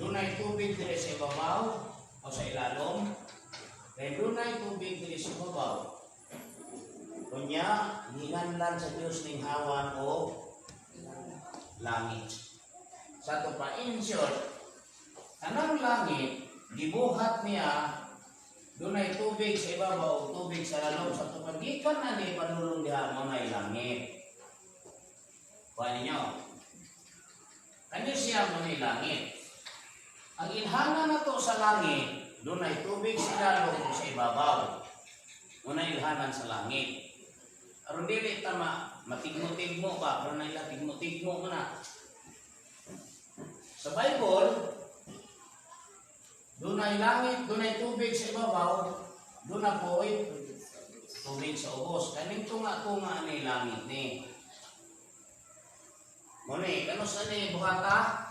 Dunay tubig diri sa ibabaw o sa ilalom. Kay dunay tubig diri sa ibabaw. Unya, gihinganlan sa Dios ning hawan o langit. Sa ato pa, in short, kanang langit, gibuhat niya, dunay tubig sa ibabaw o tubig sa lalom. Sa ato pa, gikan na ni padulong diha, mao nay langit. Kuha ninyo. Kani siya mo ni langit. Ang ilhanan na to sa langit, dunay tubig sa ilalom o sa ibabaw. Muna ilhanan sa langit. Aron dili tama, matigmo-tigmo ba? Pero na ila tigmo-tigmo mo na. Sa Bible, dunay langit, dunay tubig sa ibabaw, duna po'y tubig sa ubos. Kaning tunga-tunga ni langit ni. Muni, kanus-a ni buhata?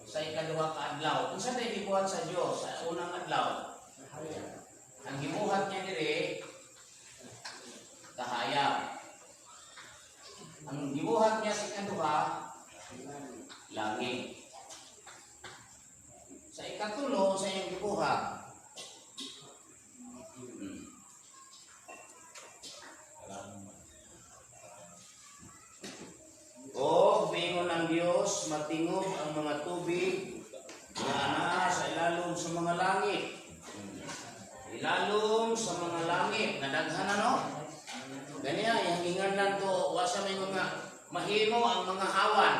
Sa ikaduha ka adlaw. Unsa day gibuhat sa Dios sa unang adlaw? Ang gibuhat niya diri, kahayag. Ang gibuhat niya sa ikaduha, langit. Sa ikatulo, sa iyang gibuhat. O miingon ang Dios, matingob ang mga tubig nga anaa sa ilalom sa mga langit. Ilalom sa mga langit. Nadaghan na, no? Ganiya, yung hinganlan to, wasa may mga mahimo ang mga hawan.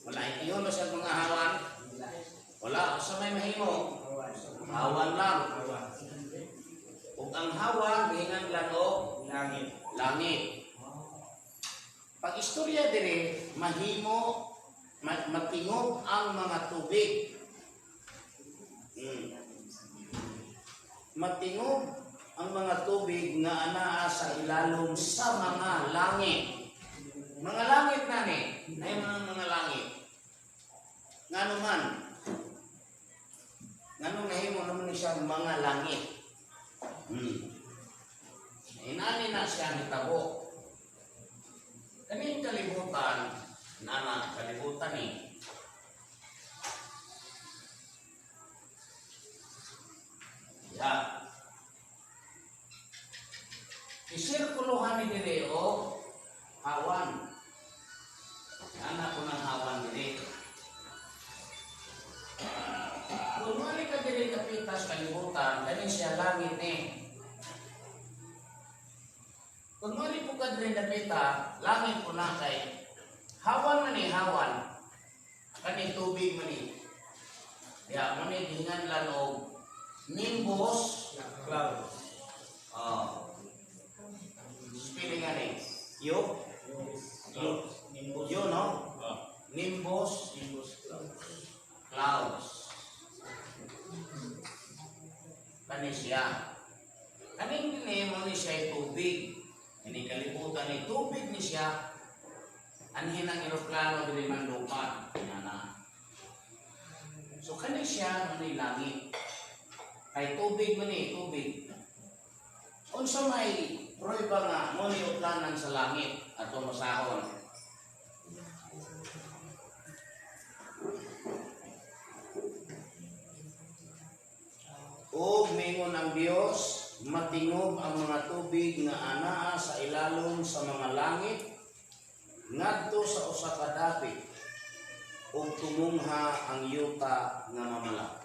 Wala, iyon ba sa mga hawan? Wala, sa may mahimo? Hawan lang. Ug ang hawan, gihinganlan og Langit. Langit. Pag istorya dire, mahimo, matingob ang mga tubig. Matingob ang mga tubig nga anaa sa ilalom sa mga langit. Mga langit na ni, ay mga langit. Ngano man? Ngano nahimo naman ni siyang mga langit? Inani na siya nitabo. Kaning kalibutan, nana kalibutan ni. Ya. Isirkuluhan ni dire o hawan. Nana ko ng hawan dire. Kung mali ka dire kapitas kalibutan, kani siya langit ni. Kung mali po ka dire dapita, langit po na kay hawan man ni hawan. Kani tubig man ni. Ya, man ni gihinganlan og nimbus Cloud. Oh. Spelling nga ni. Yo? Yo. Nimbus. Yo, no? Nimbus Nimbus cloud. Clouds. Kani siya. Kaning dini mo ni siya tubig. Ini kalibutan ni tubig ni siya. Anhin ang eroplano dili man lupa. Nana. So kani siya mo ni langit. Kay tubig man ni tubig. Unsa may prueba nga mo ni utlanan sa langit ato masahon? Og mingon ang Dios, matingob ang mga tubig nga anaa sa ilalom sa mga langit ngadto sa usa ka dapit, ug tumungha ang yuta nga mamala.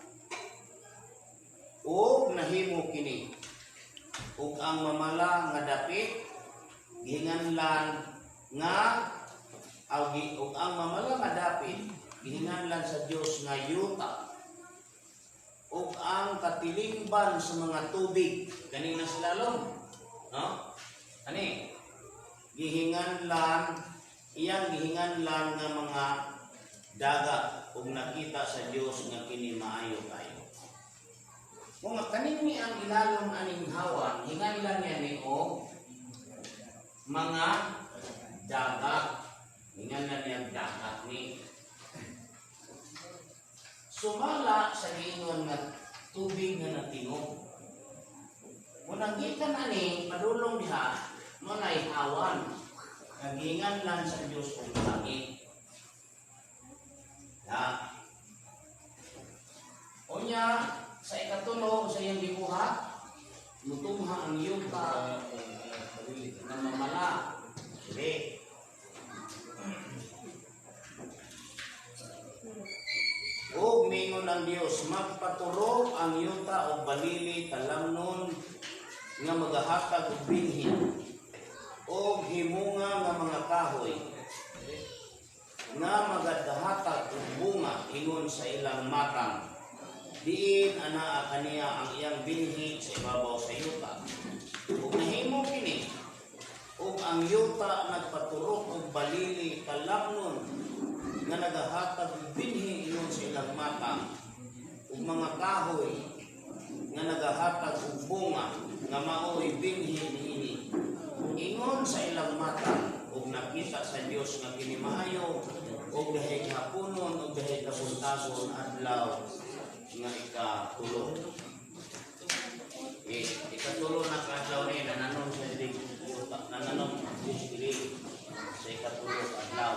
Ug nahimo kini, ug ang mamala nga dapit gihinganlan nga ug ang mamala nga dapit gihinganlan sa Dios nga yuta, ug ang katilingban sa mga tubig kanina sa lalom, no? Ani gihinganlan, iyang gihinganlan nga mga dagat, ug nakita sa Dios nga kini maayo kayo. Kung kaning ni ang ilalom aning hawan, hinganlan niya ni og mga dagat. Hinganlan niya dagat ni. Sumala sa giingon nga tubig nga natingob. Munang gikan ani padulong diha, mo nay hawan. Naginganlan sa Dios og langit. Ya. Unya sa ikatulo sa iyang gibuhat, mutungha ang yuta nga mamala. Sige. Ug mingon ang Dios, magpaturok ang yuta og balili talamnon nga magahatag og binhi og himunga nga mga kahoy nga magadahatag og bunga ingon sa ilang matang. Diin anaa kaniya ang iyang binhi sa ibabaw sa yuta. Ug nahimo kini, ug ang yuta nagpaturok og balili talamnon nga nagahatag og binhi ingon sa ilang matang ug mga kahoy nga nagahatag og bunga nga maoy binhi niini ingon sa ilang matang. Ug nakita sa Dios nga kini maayo. Ug dahig hapunon ug dahig kabuntagon, adlaw nga ikatulo. Eh, ikatulo na kaadlaw ni nananom sa dili yuta, nananom ang Dios dili sa ikatulo ka adlaw.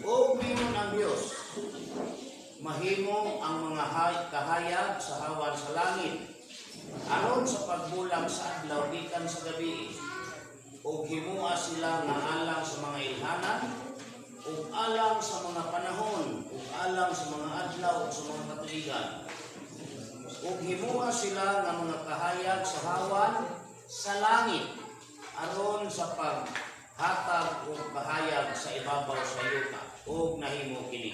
Ug mingon ang Dios, mahimo ang mga kahayag sa hawan sa langit aron sa pagbulag sa adlaw gikan sa gabi, ug himoa sila nga alang sa mga ilhanan ug alang sa mga panahon ug alang sa mga adlaw ug sa mga katuigan, ug himoa sila nga mga kahayag sa hawan sa langit aron sa paghatag og kahayag sa ibabaw sa yuta. Ug nahimo kini.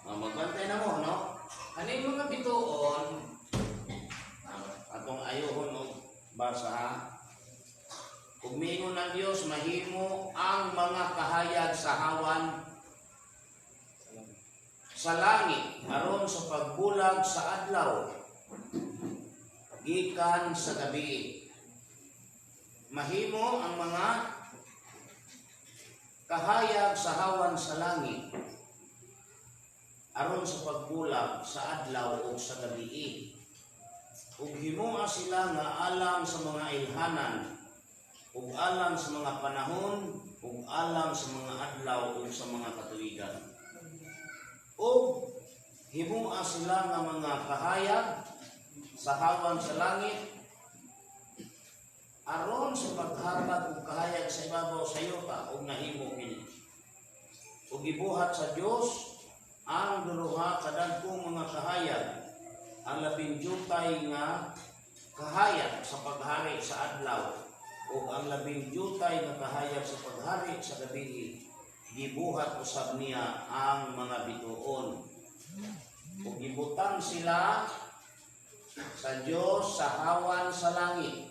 Magbantay na mo, no? Kaning mga bituon atong ayuhon og basa, ha. Ug miingon ang Dios, mahimo ang mga kahayag sa hawan sa langit aron sa pagbulag sa adlaw gikan sa gabi. Mahimo ang mga kahayag sa hawan sa langit aron sa pagbulag sa adlaw o sa gabi. Ug himoa sila nga alang sa mga ilhanan ug alang sa mga panahon ug alang sa mga adlaw ug sa mga katuigan. Ug himoa sila nga mga kahayag sa hawan sa langit aron sa paghatag og kahayag sa ibabaw sa yuta. Ug nahimo kini. Ug gibuhat sa Dios ang duha kadagkong mga kahayag, ang labing jutay nga kahayag sa paghari sa adlaw ug ang labing jutay nga kahayag sa paghari sa gabi. Gibuhat usab niya ang mga bituon ug gibutang sila sa Dios sa hawan sa langit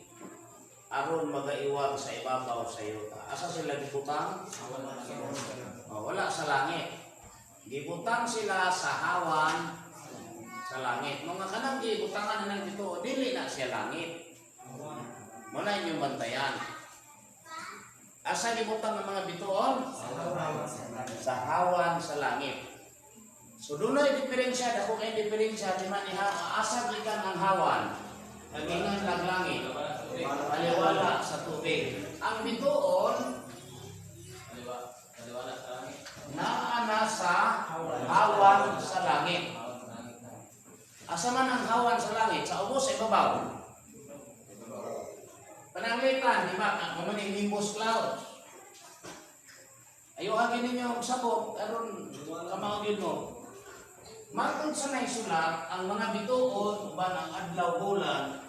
aron magaiwag sa ibabaw sa yuta. Asa sila gibutang? Oh, wala sa langit. Gibutang sila sa hawan sa langit. Mga kanang gibutangan na ng bituon, dili na siya langit. Muna inyong bantayan. Asa gibutang ang mga bituon? Sa hawan sa langit. So dunay diferensya, dako kay diferensya di man iha asa gikan ang hawan. Kagingan lang langit. Taliwala sa tubig. Ang bituon naa na sa hawan sa langit. Asa man ang hawan sa langit? Sa ubos, sa ibabaw? Pananglitan, di ba? Ang mga nimbus clouds. Ayuhagin ninyo ang sabot, aron kamao gyud mo. Matod sa naisulat, ang mga bituon, uban ang adlaw bulan,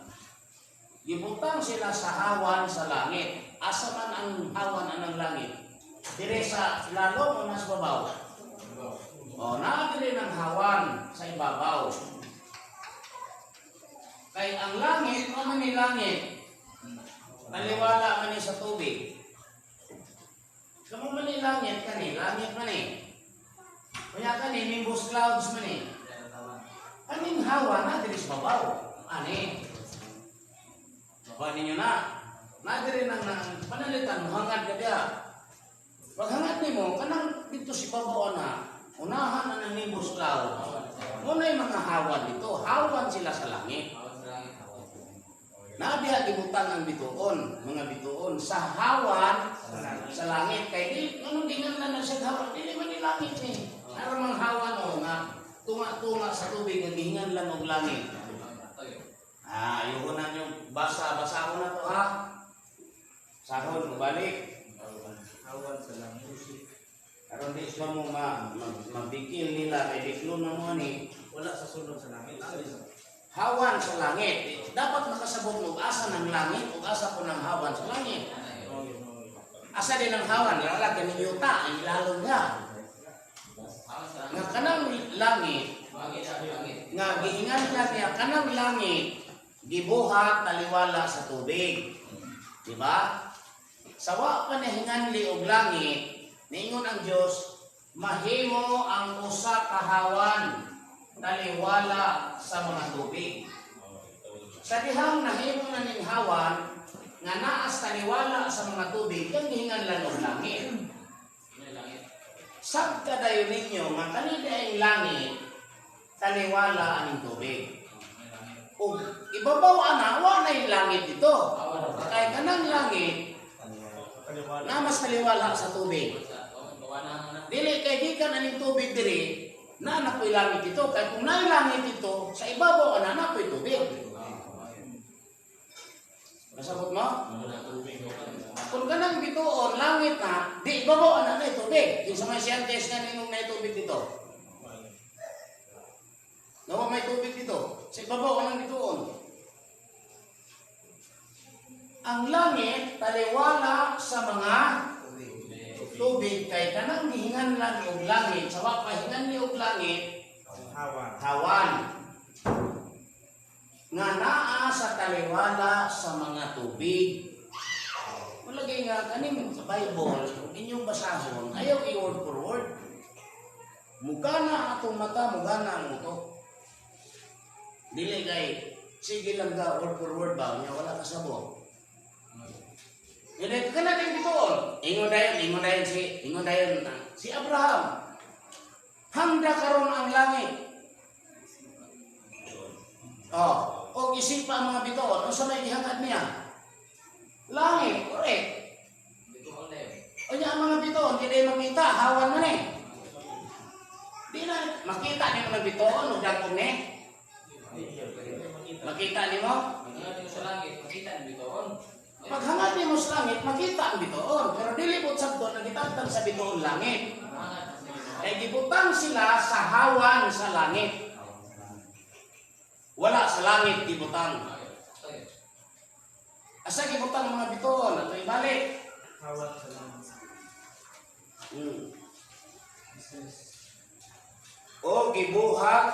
gibutang sila sa hawan sa langit. Asa man ang hawan anang langit? Dire sa lalom o nasa babaw? O, naa diri ng hawan sa ibabaw. Kay ang langit, mao man ni langit. Taliwala man ni sa tubig. Kamo man ni langit kani, langit man ni. Kaya kani nimbus clouds man ni. Kaning hawa na diri sa babaw. Ani. Baba ninyo na. Na diri nang nang panalitan mo hangad ka diha. Pag hangad nimo kanang dito si babaw na, unahan na ng nimbus cloud. Muna'y mga hawan dito. Hawan sila sa langit. Nabiha gibutang ang bituon, mga bituon sa hawan sa langit. Kay di nganong gingan na siya hawan, dili man ni langit ni. Aron mang hawan o nga tunga-tunga gihinganlan og langit? Ah, ayoko na yung basa, basahon na to, ha. Sahon, balik. Hawan sa langit. Aron di pa mo mabikil nila kay diklo na mo ani. Wala sa sulod sa langit. Hawan sa langit. Dapat makasabot mo asa ng langit o asa ko ng hawan sa langit. Asa din ang hawan, lala kaning yuta, ang ilalong niya. Nga kanang langit, nga gihinganlan niya kanang langit, gibuhat taliwala sa tubig. Di ba? Sa wa pa nahinganli og langit, niingon ang Dios, mahimo ang usa ka hawan taliwala sa mga tubig. Sa dihang nahimo na ning hawan nga naas taliwala sa mga tubig, kang gihinganlan og langit. Sabta dayon ninyo nga kani ang langit taliwala aning tubig. Ug ibabaw ana, wa na yung langit dito. Kay kanang langit na mas taliwala sa tubig. Dili kay gikan aning tubig diri na nakoy langit dito, kay kung naay langit dito sa ibabaw ana, nakoy tubig. Nasabot mo? Kung kanang bituon langit na, di ibabaw ana na tubig. Kinsa may scientist nga ningong naay tubig dito? Nawa may tubig dito. Sa ibabaw anang bituon. Ang langit taliwala sa mga tubig kay kanang gihinganlan og langit sa wa pa hinganli og langit, Hawan. Hawan nga naa sa taliwala sa mga tubig. Malagay nga kaning sa Bible, kung inyong basahon, ayaw i-word for word. Mugana atong mata, mugana ang utok. Dili kay sige lang ga word for word ba nya wala kasabot. Dili ka na din bituon. Ingon dayon si Abraham. Hangda karon ang langit. Oh, og isipa ang mga bituon, unsa may gihangad niya? Langit, correct. Unya ang mga bituon, di na makita, hawan man eh. Di na makita nimo ng bituon og dagkong ni. Makita nimo? Paghangad nimo sa langit, makita ang bituon. Pero dili mo sabton na gitagtang sa bituon langit. Kay gibutang sila sa hawan sa langit. Wala sa langit gibutang. Asa gibutang ang mga bituon? Ato ibalik. Hawan sa langit. O gibuhat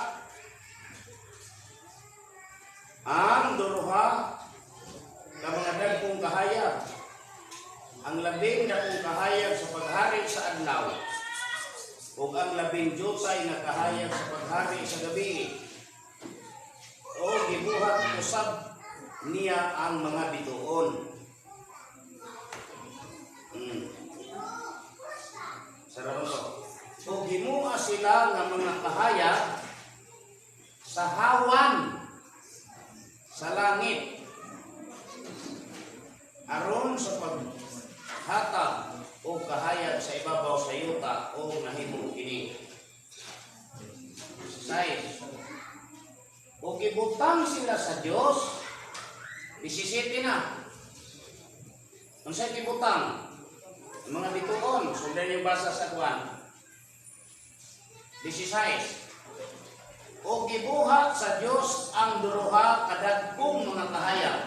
ang duruha ka mga dagkong kahayag. Ang labing dakong kahayag sa paghari sa adlaw ug ang labing jutay nga kahayag sa paghari sa gabi. O gibuhat usab niya ang mga bituon. Sarap to. O gimua sila nga mga kahayag sa hawan sa langit aron sa paghatag o kahayag sa ibabaw sa yuta, o nahimo kini. Size. O gibutang sila sa Dios. 17 na. Unsay gibutang? Ang mga bituon, sundan yung basa sa kuan. 16. O gibuhat sa Dios ang duruha kadagkong mga kahayag.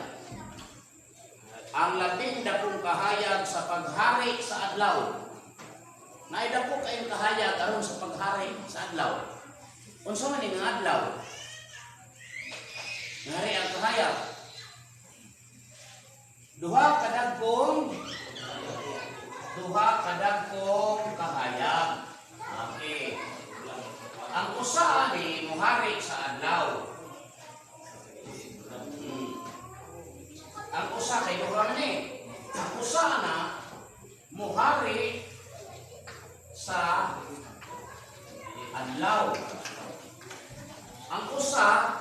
Ang labing dakong kahayag sa paghari sa adlaw. Naay dako kayong kahayag aron sa paghari sa adlaw. Unsa man ning adlaw? Ngari ang kahayag. Duha kadagkong kahayag. Okay. Ang usa ani muhari sa adlaw. Ang usa kay duha man eh. Ang usa na muhari sa adlaw. Ang usa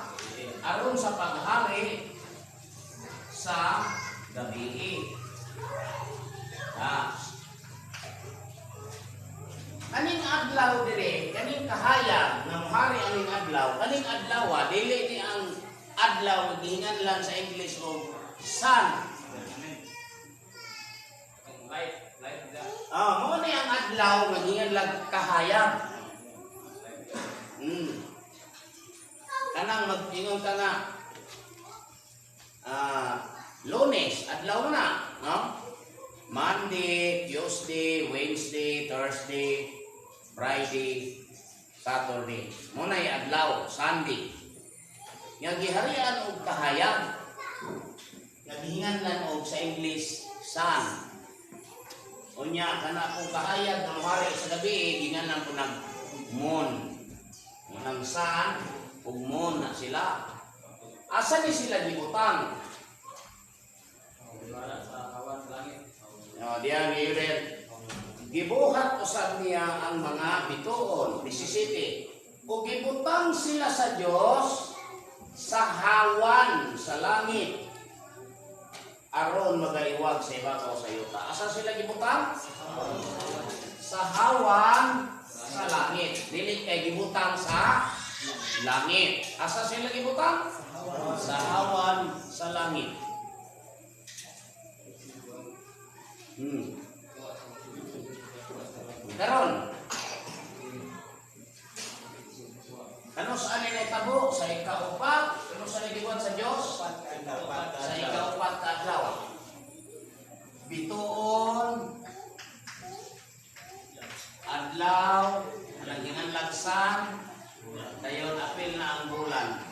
aron sa paghari sa gabi. Ah. Kaning adlaw dire, kaning kahayag nga Muhari aning adlaw, kaning adlaw, dili ni ang adlaw nga gihinganlan sa English og sun. Light, light da. Ah, mao ni ang adlaw nga gihinganlan kahayag. Kanang mag-ingon ka nga Lunes, adlaw na, no? Monday, Tuesday, Wednesday, Thursday, Friday, Saturday. Mao na adlaw, Sunday. Nga giharian og kahayag. Nga gihinganlan og sa English sun. Unya kana kung kahayag nga mohari sa gabi, ginganlan ko nag moon. Munang sun ug moon na sila. Asa ni sila gibutang? Wala sa hawan sa langit. No, diyan giulit. Gibuhat usab niya ang mga bituon, 17. O gibutang sila sa Dios sa hawan sa langit aron magaiwag sa ibabaw sa yuta. Asa sila gibutang? Sa hawan sa langit. Dili kay gibutang sa langit. Asa sila gibutang? Sa hawan sa langit. Karon, ano saan nila itabo? Sa ikaupat? Ano saan gibuhat sa Dios? Sa ikaupat ka adlaw. Bituon, adlaw, anang ginanlagsan, dayon apil na ang bulan.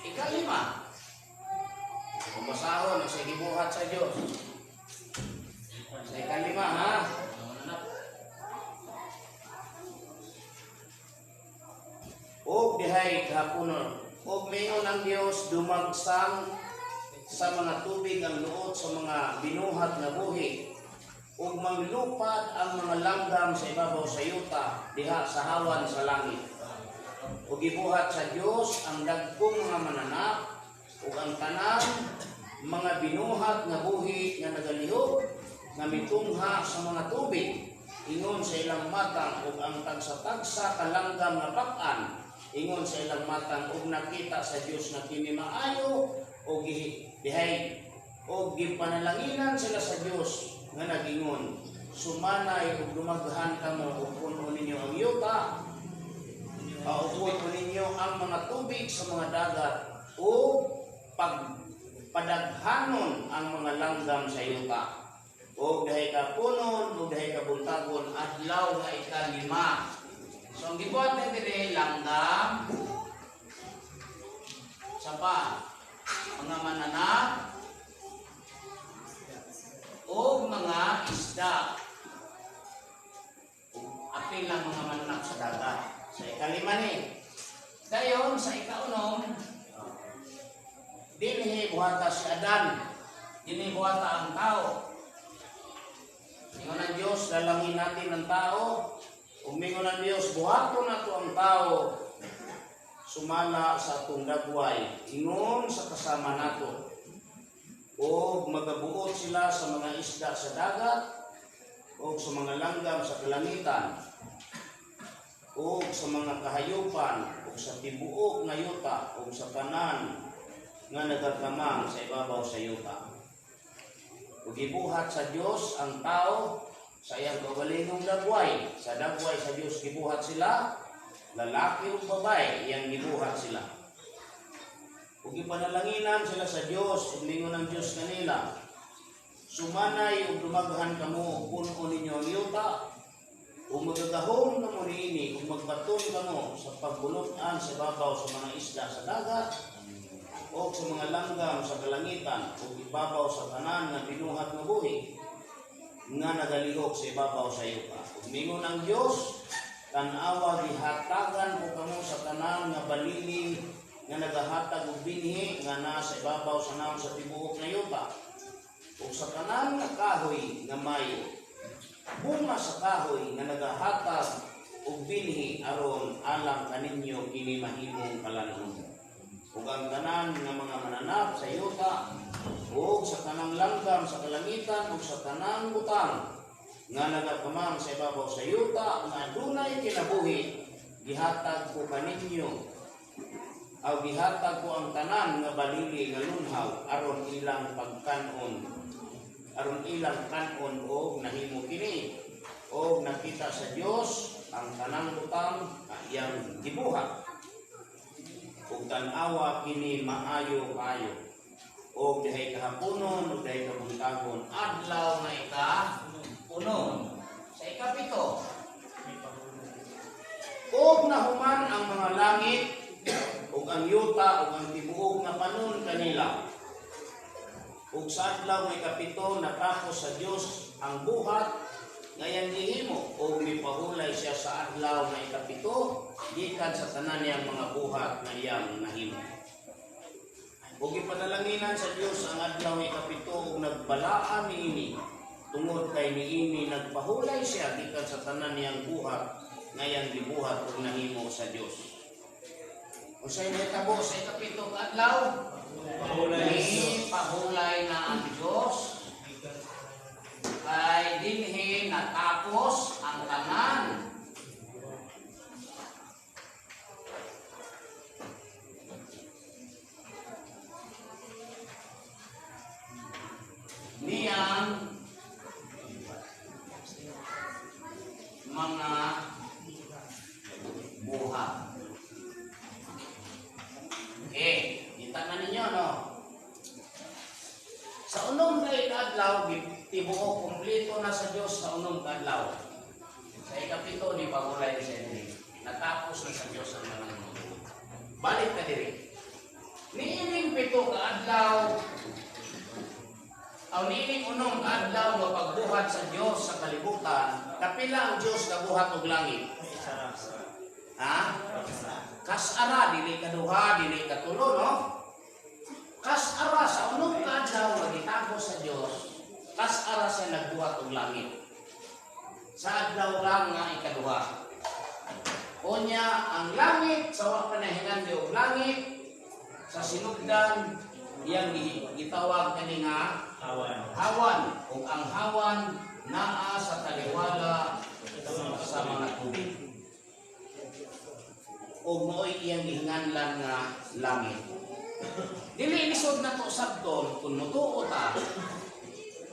Ikalima, kung basahon, sa gibuhat sa Dios. Sa ikalima, ha? Og dihay kahaponon, og mingon ang Dios, dumagsang sa mga tubig ang luot sa mga binuhat nga buhi, ug manglupad ang mga langgam sa ibabaw sa yuta diha sa hawan sa langit. Ug gibuhat sa Dios ang dagkong mga mananap ug ang tanan mga binuhat nga buhi nga nagalihok nga mitungha sa mga tubig ingon sa ilang matang, ug ang tagsa-tagsa kalanggam nga pak-an ingon sa ilang matang, ug nakita sa Dios nga kini maayo, ug dihay og gipanalanginan sila sa Dios nga nagingon, sumanay ug dumaghan kamo ug puno ninyo ang yuta, ug puno ninyo ang mga tubig sa mga dagat, ug pagpadaghanon ang mga langgam sa yuta. Og dahi ka punon, ug dahi ka buntagon, adlaw nga ikalima. So ang gibuhat ni dire, langgam, sapa, mga mananap, o mga isda. Apil lang mga mananap sa dagat. Sa ikalima ni. Dayon, sa ikaunom, dinhi buhata si Adan. Dinhi buhata ang tao. Ingon ang Diyos, lalangin natin ang tao. Umingon ang Diyos, buhaton nato ang tao sumala sa atong dagway. Ingon sa kasama nato. O magabuot sila sa mga isda sa dagat o sa mga langgam sa kalangitan o sa mga kahayupan o sa tibuok nga yuta o sa tanan nga nagakamang sa ibabaw sa yuta. Ug gibuhat sa Dios ang tao sa iyang kaugalingong dagway. Sa dagway sa Dios gibuhat sila, lalaki ug babae iyang gibuhat sila. Ug gipanalanginan sila sa Dios, ug ningon ang Dios kanila, sumanay ug dumaghan kamo, puno ninyo ang yuta, ug magagahom kamo niini, ug magbaton kamo sa pagbulot-an sa babaw sa mga isda sa dagat, o sa mga langgam sa kalangitan, ug ibabaw sa tanan nga binuhat nga buhi nga nagalihok sa ibabaw sa yuta. Ug mingon ang Dios, tan-awa, gihatagan ko kamo sa tanan nga balili nga nagahatag og binhi nga naa sa ibabaw sa naon sa tibuok nga yuta, ug sa tanan nga kahoy nga mayo bunga sa kahoy nga nagahatag og binhi, aron alang kaninyo kini mahimong kalanon. Ug ang tanan nga mga mananap sa yuta, ug sa tanang langgam sa kalangitan, ug sa tanang butang nga nagakamang sa ibabaw sa yuta nga adunay kinabuhi, Gihatag ko kaninyo aw gihatag ko ang tanan nga balili nga lunhaw aron ilang pagkanon, aron ilang kanon, og nahimo kini. Og nakita sa Dios ang tanang butang nga iyang gibuhat ug tan-awa kini maayo kaayo. Og dihay kahaponon ug dihay kabuntagon, adlaw nga ika-unom. Sa 7, og nahuman ang mga langit ug ang yuta ug ang tibuok nga panon kanila. Ug sa adlaw nga 7, natapos sa Dios ang buhat nga iyang gihimo, ug mipahulay siya sa adlaw nga 7 gikan sa tanan niyang mga buhat nga iyang nahimo. Ug gipanalanginan sa Dios ang adlaw nga 7 ug nagbalaan niini tungod kay niini nagpahulay siya gikan sa tanan niyang buhat nga iyang gibuhat ug nahimo sa Dios. Unsay nahitabo sa 7 ka adlaw? Pahulay. Pahulay na ang Dios kay dinhi natapos ang tanan. Niyang mga buhat. Okay, kita na ninyo, no? Sa 6 ka adlaw, tibuok kumpleto na sa Dios sa 6 ka adlaw. Sa 7 ni pahulay sa diri. Natapos na sa Dios ang mga buhat. Balik na diri. Niining 7 ka adlaw, ang niining 6 ka adlaw nga pagbuhat sa Dios sa kalibutan, kapila ang Dios nabuhat og langit? Ha? Kasara, dili kaduha, dili katulo, no? Kasara sa 6 ka adlaw nga gitagos sa Dios, kasara siya nagbuhat og langit. Sa adlaw lang nga 2. Unya, ang langit sa wa pa nahingan og langit sa sinugdan, iyang gitawag kani nga Hawan. Hawan, ug ang hawan naa sa taliwala sa mga tubig. Ug mao'y iyang gihinganlan nga langit. Dili lisod na to sabton kung mutuo ta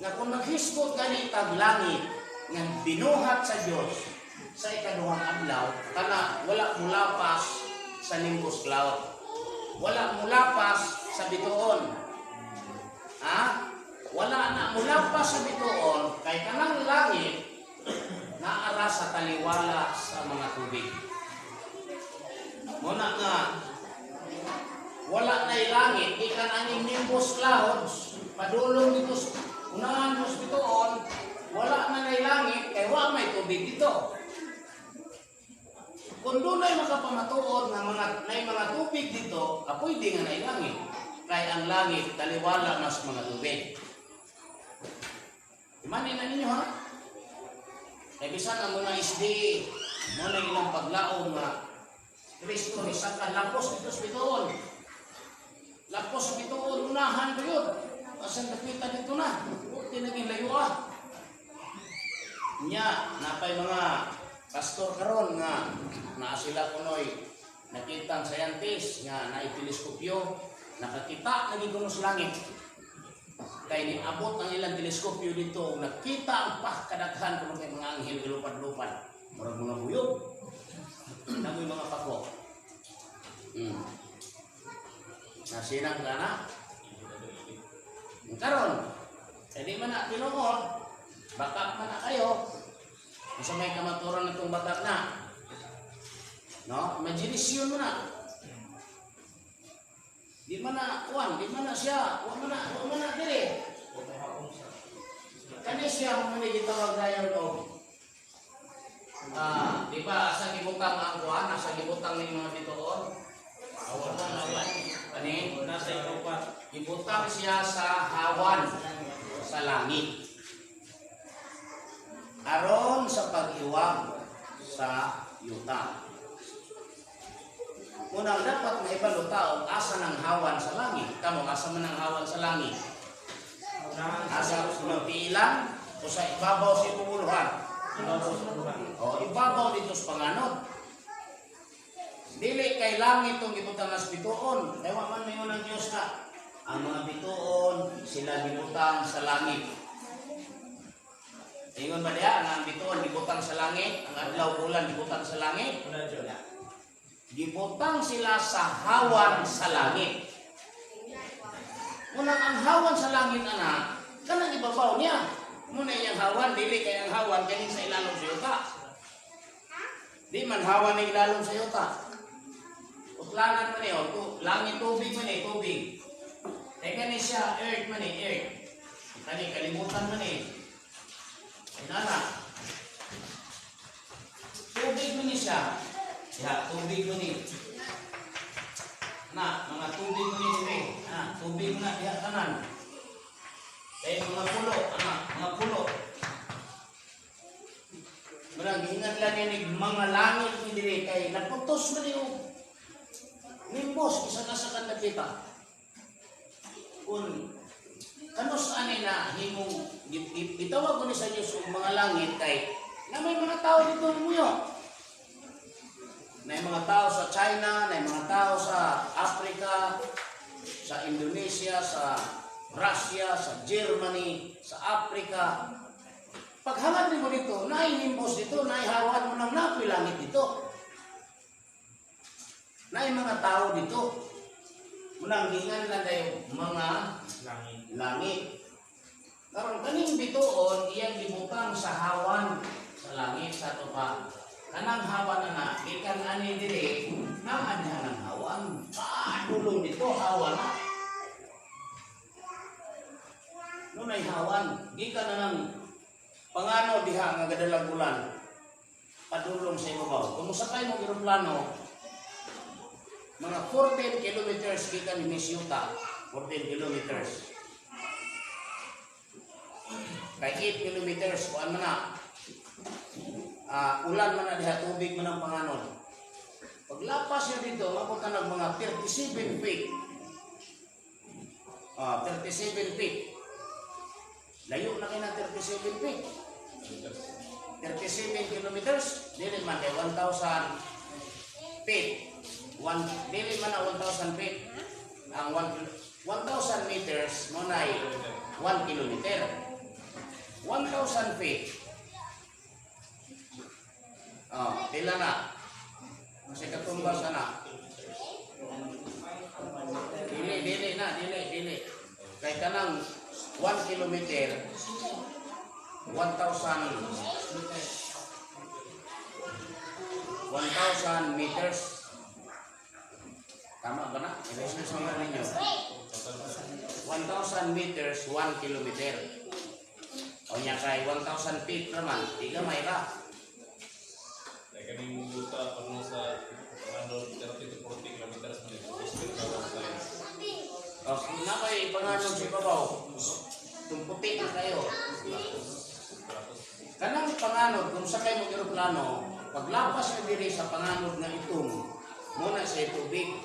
nga kung maghisgot gani tag langit nga binuhat sa Dios sa 2 adlaw, kana wala mulapas sa nimbus cloud. Wala mulapas sa bituon. Ha? Wala na mulapas sa bituon kay kanang langit naara sa taliwala sa mga tubig. Muna nga wala na'y langit, ikan aning nimbus clouds, padulong dito sa unahan mo sa bituon, wala na na'y langit, kay wa may tubig dito. Kung dunay makapamatuod nga mga nay mga tubig dito, apoy di nga na'y langit. Kay ang langit taliwala mas mga tubig. Imanin na ninyo, ha? Kay bisan ang mga SDA, mo na ilang paglaom nga Kristo isa ka lapos dito sa bituon. Lapos sa bituon, unahan ba yun? Asan nakita dito na? Huwag tinaging layo ah. Nya, napay mga pastor karon nga naa sila kunoy nakitang scientist nga naiteleskopyo, nakakita na gid sa langit. Kay niabot ang ilang teleskopyo dito, nakita ang pahkadaghan kuno kay mga anghel lupad-lupad. Murag mga buyog. Namoy mga pako. Nasinang ka na. Karon, di man na tinuod, bakak man na kayo. Unsa may kamaturan na itong bakak na? No? Imagination mo na. Di man na, kuwan, di man na siya, wa man na diri. Kani siya mo ni gitawag dayon og di ba sa gibutang ang kuwan, nasa gibutang ning mga bituon? Hawan. Kani? Nasa ikapat. Ibutang siya sa hawan sa langit. Aron sa pag-iwag sa yuta. Unang dapat mahibalo tao asa ng hawan sa langit. Kamo asa man ang hawan sa langit? Asa sa tiilan o sa ibabaw sa imong uluhan? Ibabaw sa uluhan. O ibabaw dito sa panganod. Dili kay langit tong gibutang as bituon. Kay wa man mayon ang Dios na ang mga bituon sila gibutang sa langit. Ingon ba diha nga ang bituon gibutang sa langit, ang adlaw, bulan gibutang sa langit? Wala dyan. Gibutang sila sa hawan sa langit. Munang ang hawan sa langit ana, kanang ibabaw niya. Muna iyang hawan, dili kay ang hawan kaning sa ilalom sa yuta. Di man hawan ng ilalom sa yuta. Utlanan man niyo, langit tubig man eh, tubig. Kay kani siya, earth man eh, earth. Kani kalimutan man eh. Inana. Tubig man ni siya. Ya, tubig man ni. Na, mga tubig man ni diri. Ah, tubig na diha tanan. Kay mga pulo, ana, mga pulo. Murag giingan lang ni mga langit ni diri kay nagputos man ni og nimbos isa na sa nakita. Kung kanus ani na himong gitawag ko ni sa Dios og mga langit kay na may mga tao dito muyo. Na may mga tao sa China, na may mga tao sa Africa, sa Indonesia, sa Russia, sa Germany, sa Africa. Paghangad mo dito, naay nimbos dito, naay hawan mo nang napoy langit dito. Naay mga tao dito. Munang giingan lang dayo mga Langit. Langit. Karon kaning bituon iyang gibutang sa hawan sa langit sa tupa. Kanang hawan na na, gikan ani diri, naa diha ng hawan. Padulong dito hawan na. Nunay hawan, gikan na ng pangano diha nga gadalag ulan. Padulong sa ibabaw. Kung mosakay mo eroplano, mga 14 kilometers gikan ni Miss Utah, 14 kilometers. Kay 8 kilometers, kuan man na. Ah, ulan man na diha, tubig man ang panganod. Paglapas niya dito, mabot na ng mga 37 feet. Ah, 37 feet. Layo na kayo ng 37 feet. 37 kilometers, dili man kay 1,000 feet. One, dili man na 1,000 feet. Ang 1,000 meters mo na 1 kilometer. 1,000 feet. Oh, pila na? Kasi katumbas na. Dili, dili na, dili, dili. Kay kanang 1 kilometer, 1,000 1,000 meters. Tama ba na? I-research mo ninyo. 1,000 meters, 1 kilometer. O nya kay 1,000 feet naman, di gamay ra. Like kaning yuta pag sa ano 30 to 40 kilometers man ito. Hospital size. O, na kay panganod sa ibabaw. Tumputi na kayo. Kanang panganod, kung sakay mo eroplano, paglapas niya diri sa panganod nga itom, muna sa tubig.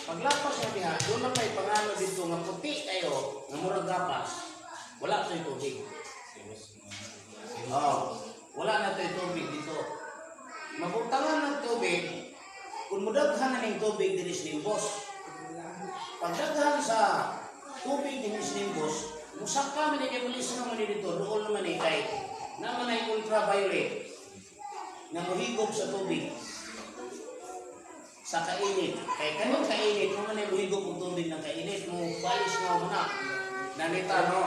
Paglapas niya diha, doon na kay panganod dito nga puti kayo, nga murag gapas, wala to'y tubig. Oh, wala na to'y tubig dito. Mabutangan ng tubig, kung mudaghan na ning tubig diri sa nimbos, pagdaghan sa tubig diri sa nimbos, musaka man ni kay mulis naman ni dito, doon naman ni kay naman ay ultraviolet nga muhigop sa tubig sa kainit. Kay kanang kainit, mo man ay muhigop og tubig ng kainit, mo balis nga mo na. Nanita no.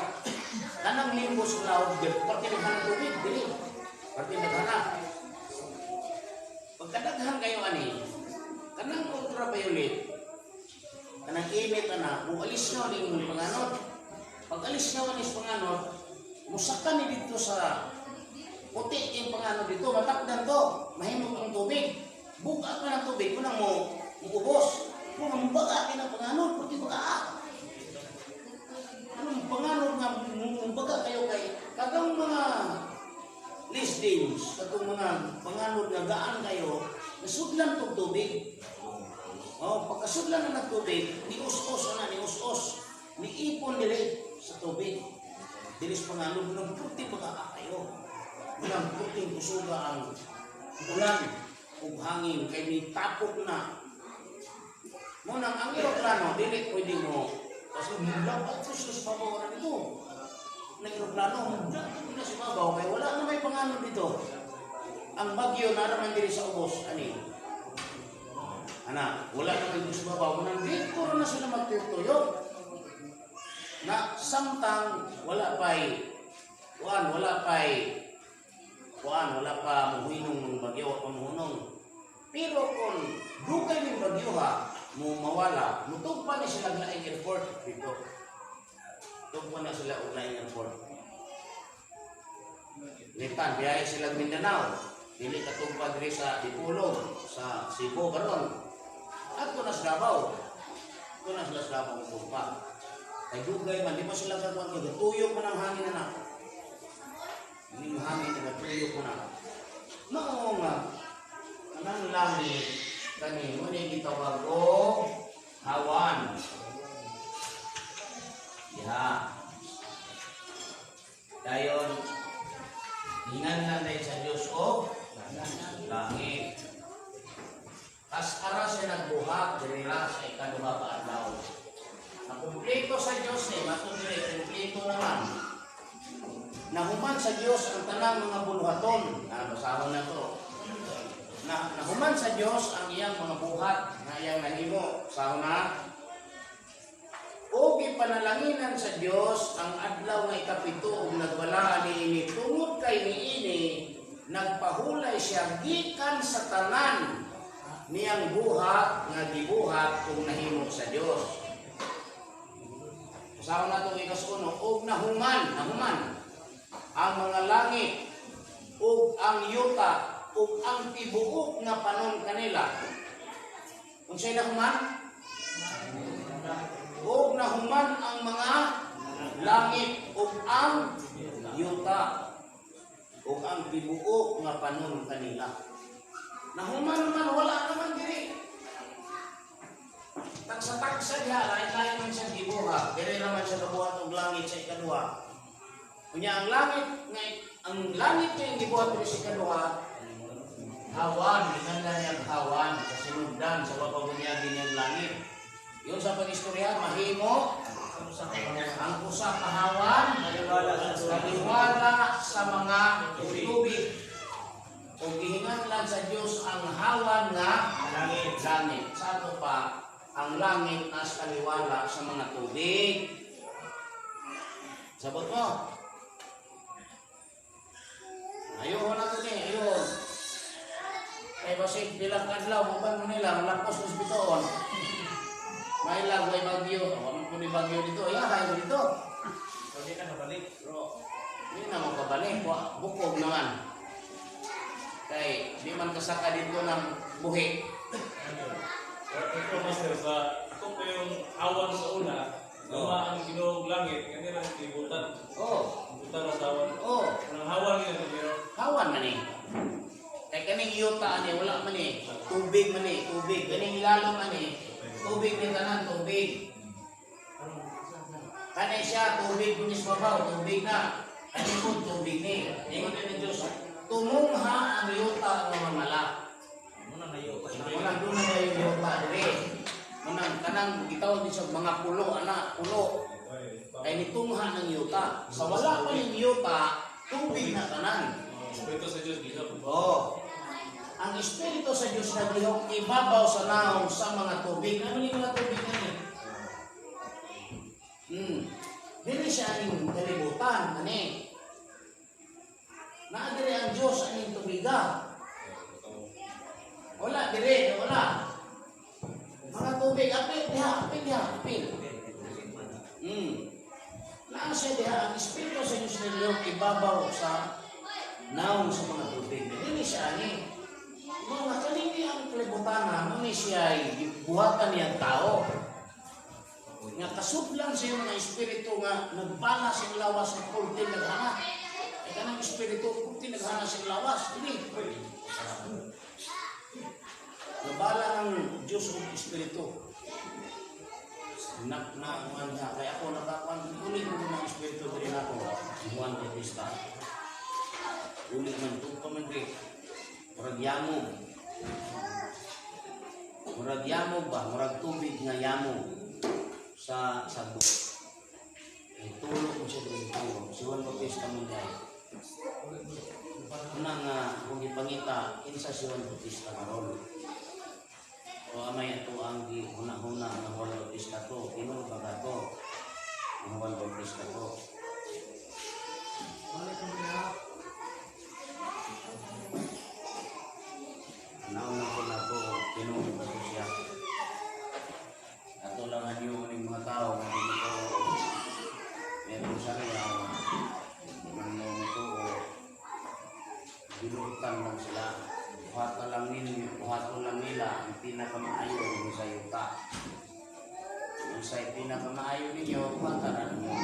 Kanang nimbos laod, parte naghan ng tubig, dili. Parte naghana. Pagkadaghan kayo ani, kanang ultraviolet, kanang init ana, mualis na ning panganod. Pag alis na ni panganod, musaka ni dito sa puti yung panganod dito, matakdan to, mahimot ang tubig. Bukat man ang tubig, unang mo, muubos. Kung ang baga ang panganod, puti baga. Anong panganod nga, baga kayo kay, katong mga listings, katong mga panganod nga gaan kayo, nasudlan tong tubig. Oh, pagkasudlan na ng tubig, ni us-us na, ni us-us, ni ipon dili sa tubig. Dili sa panganod, nang puti baga kayo. Nang puting kusuga ang ulan. Ug hangin kay mitapok na. Mo nang ang eroplano dili pwede mo kasi mulaw at sa babaw na dito. Ng eroplano, mulaw na sa babaw kay wala na may panganod dito. Ang bagyo naraman diri sa ubos ani. Ana, wala na may sa babaw. Mo nang dito na sila magtuyok. Na samtang wala pa'y kuan, wala pa'y kuan, wala pa muhinong ng bagyo, wala pa muhunong. Pero kung dugay ning bagyo ha, mo mawala, mutugpa ni sila og laing airport dito. Tugpa na sila og laing airport. Litan, biyahe sila Mindanao. Dili katugpa diri sa Dipolog, sa Cebu karon. Adto na sa Davao. Adto na sila sa Davao mutugpa. Kay dugay man, di pa sila kakuan kay tuyok man ang hangin na. Ning hangin na tuyok man na. Mao nga kanang langit kani mo ni gitawag og hawan. Diha. Dayon hinanlan dahil sa Diyos og langit. Tas ara siya nagbuhat diri ra sa ikaduha ka adlaw. Nakumpleto sa Diyos ni, matod diri kumpleto naman. Nahuman sa Diyos ang tanang mga buluhaton. Na basahon na to. Na nahuman sa Diyos ang iyang mga buhat na iyang nahimo. Basahon na. O gipanalanginan sa Dios ang adlaw nga ikapito ug nagwala niini tungod kay niini nagpahulay siya gikan sa tanan niyang buhat nga gibuhat ug nahimo sa Dios. Usahan nato ikas-uno, ug nahuman, nahuman ang mga langit ug ang yuta ug ang tibuok nga panon kanila. Unsay nahuman? Ug nahuman ang mga langit ug ang yuta ug ang tibuok nga panon kanila. Nahuman man, wala naman diri. Tagsa-tagsa diha, lain-lain man siya gibuhat. Diri naman siya nabuhat og langit sa ikaduha. Unya ang langit nga gibuhat diri sa ikaduha, hawan, ginanda niyang hawan sa sinugdan sa wapabunyagi niyang langit. Yun sa pag-istorya, mahimo ang usa ka hawan kaliwala sa mga tubig. O gihinganlan sa Dios ang hawan nga Langit. Langit. Sa ato pa, ang langit nas kaliwala sa mga tubig. Sabot mo. Ayun na to ni, ayun. Kay basig bilang kadlaw, muban mo nila, malakos ng bitoon. May lagway bagyo. Ako man po ni bagyo dito. Ay, hay mo dito. So, di na nabalik, bro. Hindi na mo kabalik. Bukog naman. Kay, di man kasaka dito ng buhi. Ito, Master, sa ito po yung awan sa una, luma ang Ginoong langit, kanila ang kalibutan. Oh, Butan sa awan. oh, Unang hawan niya, pero hawan man eh. Kay kaning yuta ani wala man eh. Tubig man eh, tubig. Kaning ilalom man eh. Tubig ni tanan, tubig. Kani siya, tubig kunis babaw, tubig na. Kani po, tubig ni. Ingon din ng Diyos, tumungha ang yuta nga mamala. Muna na yun. Munang doon na yung yuta dire. Munang kanang gitawag din sa mga pulo, ana, pulo. Kay nitungha ng yuta. Sa wala pa yung yuta, tubig na tanan. Espiritu sa Diyos, gihap. Oo. Ang Espiritu sa Diyos naglihok ibabaw sa naong sa mga tubig. Ano yung mga tubig na ni? Dili siya aning kalibutan, ani. Naa diri ang Diyos aning tubiga. Wala diri, wala. Mga tubig, apil diha, apil diha, apil. Naa siya diha ang Espiritu sa Diyos naglihok ibabaw sa naong sa mga tubig. Dili siya ani. Mga kanini ang kalibutan, mo ni siya ay buhatan niyang tao. Nga kasublan sa iyong mga espiritu nga nagbala sa iyong lawas ng pulti naghana. Ay kanang espiritu, pulti naghana sa iyong lawas. Dili. Nabala ng Diyos og espiritu. Na na man niya kaya ako nakakuan uli ko ng espiritu diri nako. Juan Bautista. Uli man tugpa man diri. Murag yamo. Murag yamog ba, murag tubig nga yamog sa sabot. Tulok mo siya diri, tulok. Si Juan Bautista man diay. Una nga kung gipangita kinsa si Juan Bautista karon. O amay ato ang gihuna-huna nga Juan Bautista to, tinuod ba ka to? Ang Juan Bautista to. Nauna ko na to, tinuod ba to siya? Ato lang ang ning mga tao nga dili ko meron sa kaya manungutuo, binuutan lang sila. Buhaton lang ninyo, buhaton lang nila ang pinakamaayo ninyo sa yuta. Kung sa pinakamaayo ninyo, buhatan ninyo.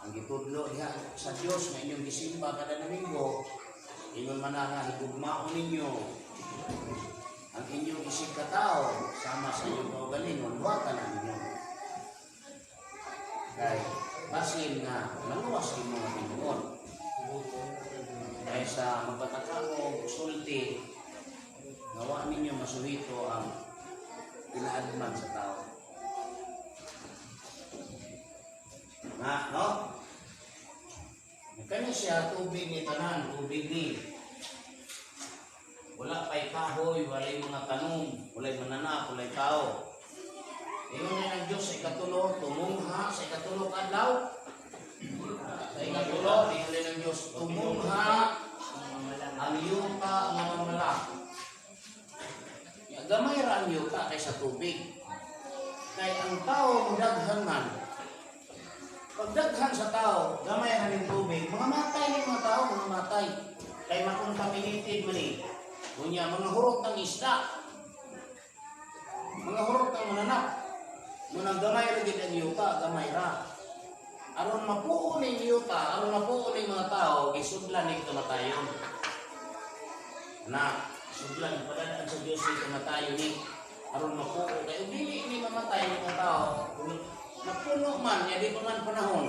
Ang gitudlo diha sa Dios nga inyong gisimba kada Domingo, ingon man nga higugmaon ninyo ang inyong isig katao sama sa inyong kaugalingon, buhatan na ninyo. Kay basin nga maluwas imo nga tinuod. Kaysa magpataka mo sulti nga ninyo masuhito ang inaadman sa tao. Na, no? Kani siya tubig ni tanan, tubig ni. Wala pa'y kahoy, walay mga tanom, walay mananak, walay tao. Ingon ni ng Diyos sa ikatulo, tumungha sa ikatulo kadlaw. Sa ikatulo, ingon ni ng Diyos, tumungha ang yuta nga mamala. Ya, gamay ra ang yuta kaysa tubig. Kay ang tao mudaghan man. Pagdaghan sa tao, gamay ra ning tubig, mga matay ni mga tao, mga matay. Kay makontaminated man ni. Unya mga hurot ng isda. Mga hurot ng mananak. Munang gamay ra gid ang yuta, gamay ra. Aron mapuo ning yuta, aron mapuo ning mga tao, gisudlan ning kamatayon. Na, sudlan padaan sa Dios ni kamatayon ni aron mapuo kay dili ni mamatay ang mga tao. Napuno man, ya di pa man panahon.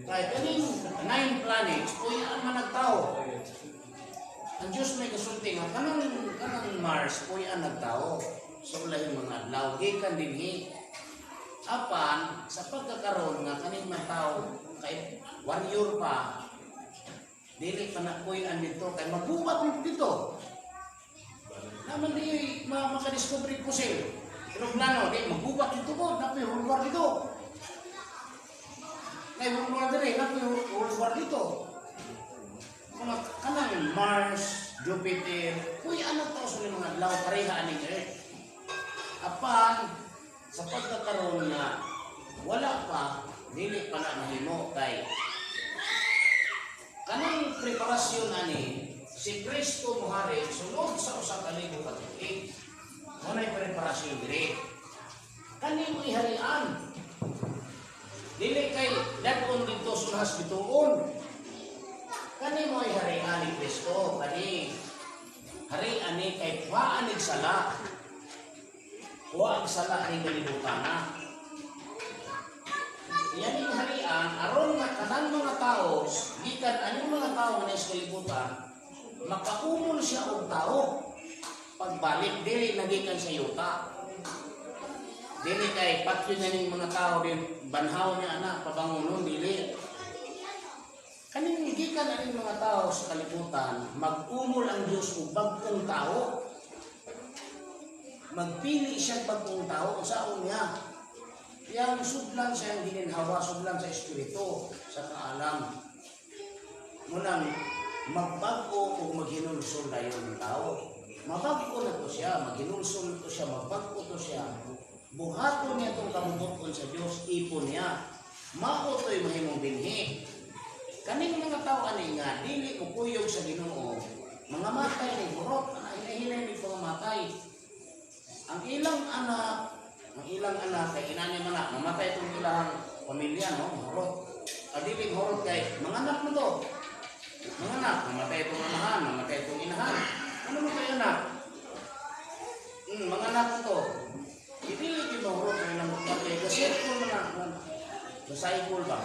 Kay kaning 9 planets, puy-an man nagtao. Ang Diyos may kasulti nga kanang kanang Mars puy-an nagtao. Sa ulahing mga adlaw gikan dinhi. Apan sa pagkakaroon nga kaning mga tao kay warrior pa, dili pa na puy-an dito kay magubat mo dito. Naman di makadiscover pusil. Eroplano di magubat dito ko, napoy hulwar dito. Nay hulwar dire, napoy hulwar dito. Mga kanang Mars, Jupiter, puy-an nagtao sa mga adlaw pareha aning Earth. Apan sa pagkakaroon na wala pa, dili pa na mahimo kay kanang preparasyon ani si Kristo mohari sulod sa usa ka libo ka tuig. Mo nay preparasyon diri. Kani mo iharian. Dili kay dad-on didto sulhas bituon. Kani mo iharian ni Kristo, kani harian ni kay kuhaan nig sala. Kuha ang sala ni kalibutan na. Yan ang harian, aron nga kanang mga tao, gikan anong mga tao nga sa kalibutan, makaumol siya og tao. Pagbalik, dili nagikan sa yuta. Dili kay patyo na ning mga tao din, banhaw niya anak, pabangunon, dili. Kaning gikan aning mga tao sa kalibutan, mag-umol ang Diyos og bag-ong tao. Magpili siya bagong tao, unsaon niya. Yang sudlan sa iyang gininhawa, sudlan sa espiritu, sa kaalam. Munang magbag-o o maghinulsol dayon ang tao. Mabag-o na to siya, maghinulsol to siya, magbag-o to siya. Buhaton niya itong kabubuton sa Diyos, ipon niya. Mao to'y mahimong binhi. Kaning mga tao ani nga, dili mukuyog sa Ginoo, mga matay ni hurot, hinahinay ni pamamatay. Ang ilang anak, kay inani man na, mamatay itong ilang pamilya, no? Hurot. Adiling hurot kay, mga anak mo to. Mga anak, mamatay itong amahan, mamatay itong inahan. Ano mo kayo anak? Mga anak mo to. Idili kayo mahurot ng ilang pamilya. Kasi ito na, sa cycle ba?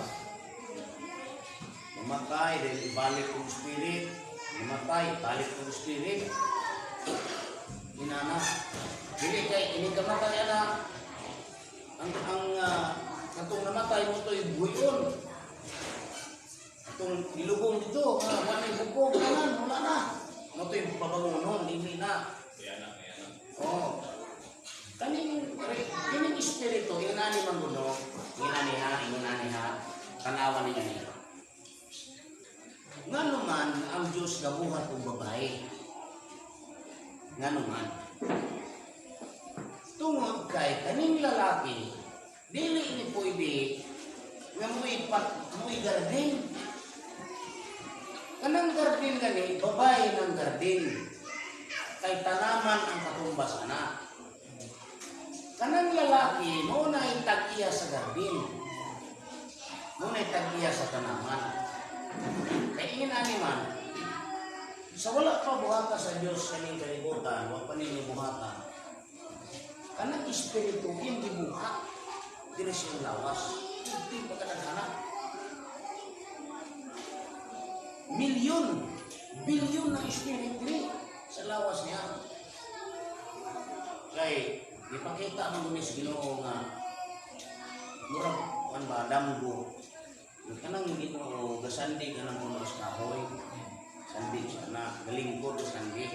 Mamatay, dahil ibalik kong spirit. Mamatay, ibalik kong spirit. Spirit. Inana. Dili kay ini kamatay ana ang katong namatay mo to'y buhion. Atong nilubong dito, wala may bukog tanan, wala na. Mo to'y pabangunon, dili na. Kaya na, kaya na. Oh. Kaning kining espiritu, inani man guno, inani ha, inani ha, tanawan ninyo ni. Ngano man ang Diyos gabuhat og babae? Ngano man? Tungod kay kaning lalaki, dili ni pwede nga mo'y pat mo'y garden. Kanang garden gani, babae ng garden. Kay tanaman ang katumbas ana. Kanang lalaki, mo na tag-iya sa garden. Mo na tag-iya sa tanaman. Kay ingin ani man, sa wala pa buhata sa Dios kaning kalibutan, wa pa ninyo buhata. Kanang espiritu iyang gibuhat diri sa iyang lawas. Hindi pa kadaghanan. Milyon, bilyon na espiritu diri sa lawas niya. Kay ipakita man guni sa Ginoo nga murag kuan ba, damgo. Kanang Ginoo gasandig kanang puno sa kahoy. Sandig siya na galingkod sa sandig.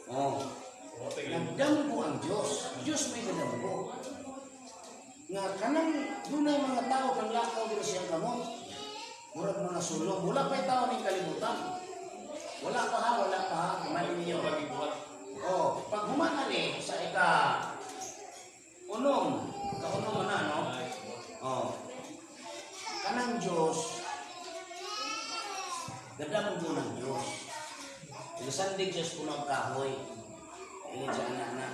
Oh, nagdamgo ang Dios. Dios may gadamgo. Nga kanang dunay mga tao kang lakaw diri siyang gamot. Murag mga sulong. Wala pa'y tao ning kalibutan. Wala pa ha, wala pa ha. Kumain ninyo. Oh, pag humana ni sa ika unom, kaunom na, no? Oh. Kanang Diyos, gadamgo ng Diyos. Gasandig siya sa punong kahoy. Ingon siya anak na,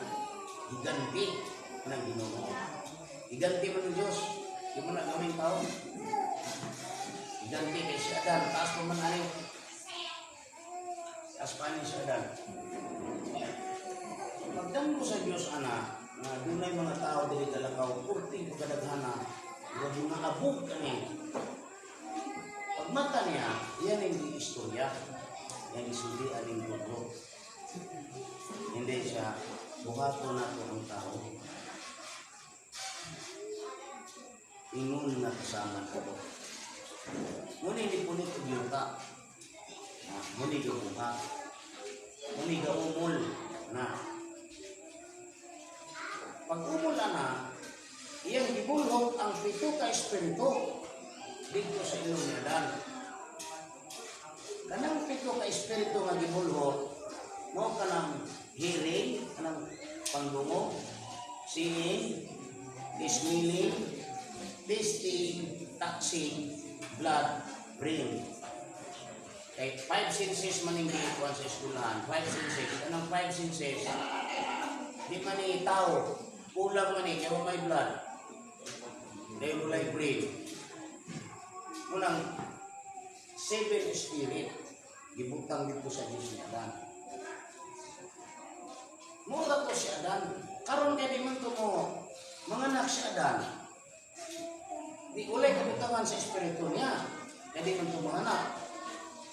giganti ng Ginoo. Giganti man ng Diyos. Di mo na gaming tao. Giganti kay si Adan, taas pa man ani. Taas pa ani si Adan. Pagdamgo sa Diyos ana, nga dunay mga tao dili talakaw, kurti pagkadaghana, murag mga abog kani. Pagmata niya, yan ang istorya. Yan isulti aning libro. Hindi siya, buhato na to ang tao. Ingon na kasama ko. Ngunit hindi punit og yuta. Ngunit gabuhat. Ngunit gaumol na. Pag umol na, iyang gibulhot ang pito ka espiritu dito sa ilong ni Adan. Kanang pito ka espiritu nga gibulhot, mo kanang hearing, kanang pangdungog, seeing, smelling, tasting, touching, blood, brain. Kay five senses man ang gikuan sa eskwelahan. Five senses. Anong five senses? Di man ni tao. Kulang man ni, kaya may blood. Dahil walay brain. Unang seven spirit, gibutang dito sa Diyos ni Adan. Mura to si Adan. Karon kay di man to mo, manganak si Adan. Di ulay kabutangan sa espiritu niya. Kaya di man to manganak.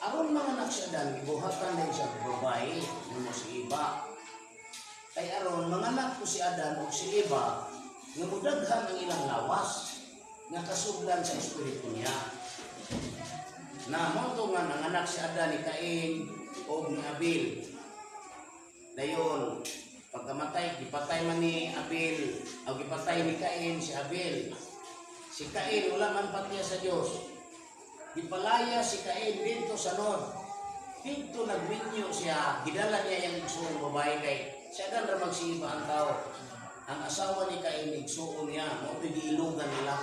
Aron manganak si Adan, gibuhatan din siya babae, mo si Eva. Kay aron manganak ko si Adan o si Eva, nga mudaghan ang ilang lawas, nga kasublan sa espiritu niya. Na mo to nga nanganak si Adan ni Cain o ni Abel. Dayon, pagkamatay, gipatay man ni Abel, o gipatay ni Cain si Abel. Si Cain wala man patiya sa Dios. Gipalaya si Cain dito sa Nod. Dito nagminyo siya, gidala niya yung igsuong babae kay siya Adan ra magsiiba ang tao. Ang asawa ni Cain igsuon niya, mo to'y giilugan nila.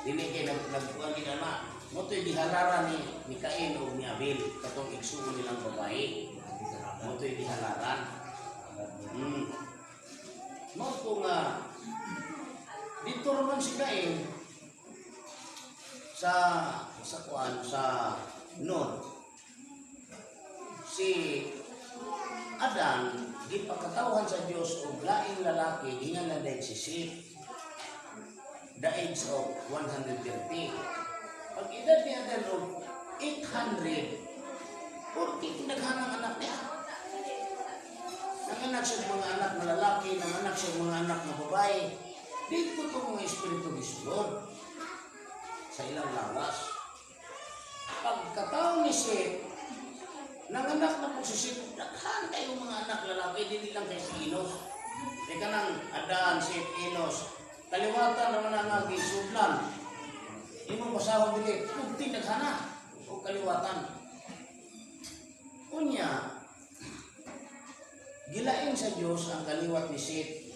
Dili kay nagkuan gid ana. Mo to'y gihalara ni Cain o ni Abel katong igsuon nilang babae. Mo to'y gihalaran. Mo to nga dito raman si Cain sa kuan sa Nod. Si Adan gipakatawhan sa Dios og laing lalaki, gingan na si Seth. The age of 130. Pag edad ni Adan og 800, porque kinaghanang anak niya. Nanganak siya mga anak na lalaki, nanganak siya mga anak na babae. Dito to mga espiritu gisulod sa ilang lawas. Pagkatao ni Seth, nanganak na po si Seth, daghan kayo mga anak lalaki, dili lang kay si Enos. Teka nang Adan, Seth, Enos. Kaliwatan naman ang gisudlan. Imong basahon dili, tugti daghana o kaliwatan. Unya, gilain sa Dios ang kaliwat ni Seth